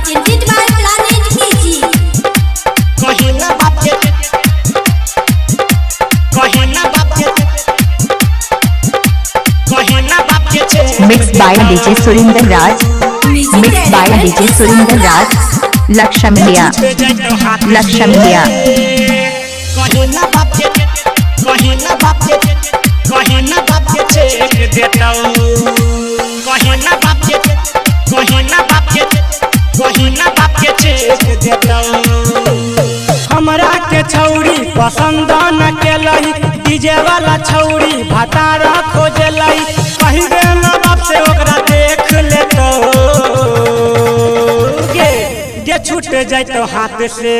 Presented by Planet Music. कहीं ना बाप के, कहीं ना बाप के, कहीं ना बाप के check mix by DJ Surendra Raj. Music mix by Director DJ Surendra Raj, Laxmiya, Laxmiya. कहीं ना बाप के, कहीं ना बाप के, कहीं ना बाप के चेक देतौ। कहीं ना बाप के, कहीं ना बाप के, कहीं ना बाप के चेक देतौ। हमरा के छौरी पसंद न केलही, डीजे वाला छौरी भतारा खोजलही। कहीं दे ना बाप से ओकरा देख लेतौ गे, गे छूट जैतौ हाथ से।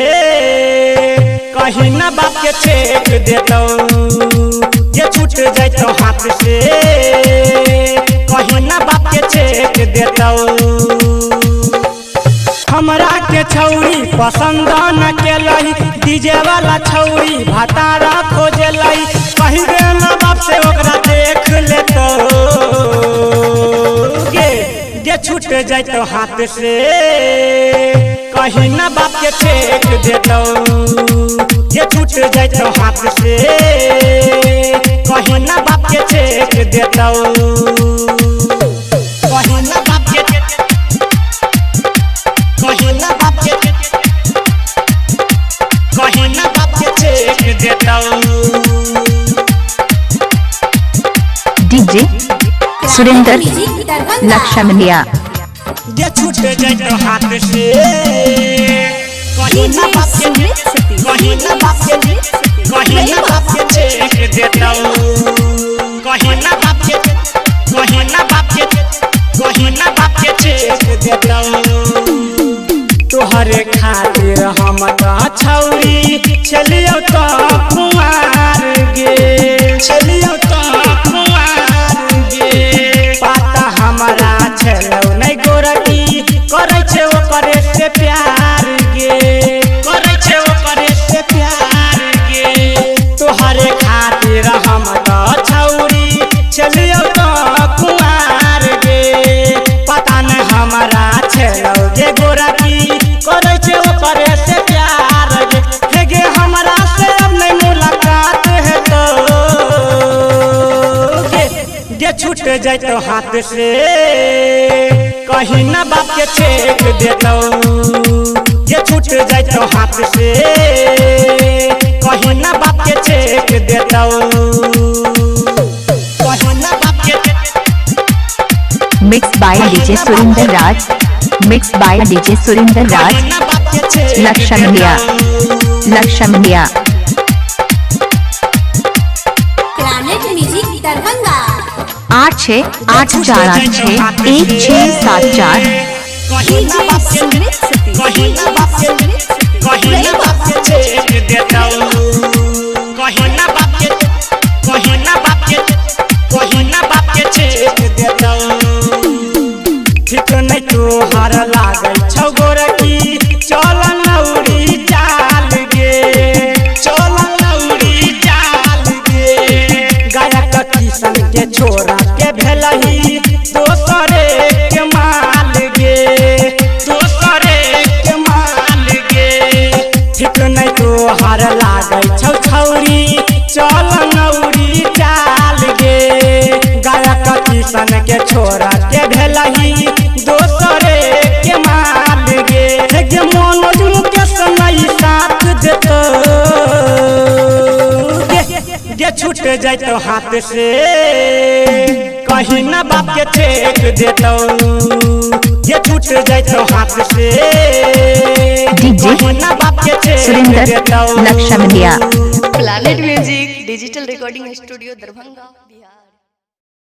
कहीं ना बाप के चेक देतौ, गे छूट जैतौ हाथ से। कहीं ना बाप के चेक देतौ। हमरा के छौरी पसंद न केलही, डीजे वाला छौरी भतारा खोजलही। कहीं दे ना बाप से ओकरा देख लेतौ गे, गे छूट जैतौ हाथ से। कहीं ना बाप के चेक देतौ, गे छूट जैतौ हाथ से। कहीं ना बाप के चेक देतौ। कहीं ना बाप के, कहीं ना बाप के, कहीं ना बाप के चेक देतौ। DJ Surendra Music Darbhanga. Laxmiya. गे छूट जैतौ हाथ से। कहीं ना बाप के, कहीं ना बाप के, कहीं ना बाप के चेक देतौ। कहीं ना बाप के, कहीं ना बाप के, कहीं ना बाप के चेक देतौ। तोहरे खातिर हम त छौरी छलियौ त कुंवार गे, छलियौ त कुंवार गे। पता हमरा छलौ नै गोरकी, करै छै ओकरे से प्यार गे, करै छै ओकरे से प्यार गे। तोहरे खातिर हम त छौरी छलियौ त कुंवार गे। पता नै हमरा छलौ गे गोरकी, करै छै ओकरे से प्यार गे। हे गे हमरा से अब नै मुलाकात हेतौ गे, गे छूट जैतौ हाथ से। कहीं ना बाप के चेक देतौ, गे छूट जैतौ हाथ से। कहीं ना बाप के चेक देतौ। कहीं ना बाप के, mix by DJ Surendra Raj. Mix by DJ Surendra Raj, कहीं ना बाप के चेक लक्ष्मीया, देतौ। लक्ष्मीया। Planet Music Darbhanga. 8 6 8 4 8 6 1 6 7 4। कहीं ना बाप के, कहीं ना बाप के, कहीं ना बाप के चेक देतौ। कहीं ना बाप के, कहीं ना बाप के, कहीं ना बाप के चेक देतौ। ठीक नै तोहर लागै छौ गोरकी, चल नौरी चाल गे, चल नौरी चाल गे। गायक किशन के छोरा के भेलही दोसरे के माल गे, दोसरे के माल गे। ठीक नै तोहर लागै छौ छौरी, चल नौरी चाल गे। गायक किशन के छोरा के भेलही दोसरे के माल गे। हे गे मनोज मुकेश नै साथ देतौ गे, गे छूट जैतौ हाथ से। कहीं ना बाप के चेक देतौ, गे छूट जैतौ हाथ से। डीजे कहीं ना बाप के चेक सुरेंद्र देतौ। Laxmiya. Planet Music Digital Recording Studio, Darbhanga, Bihar.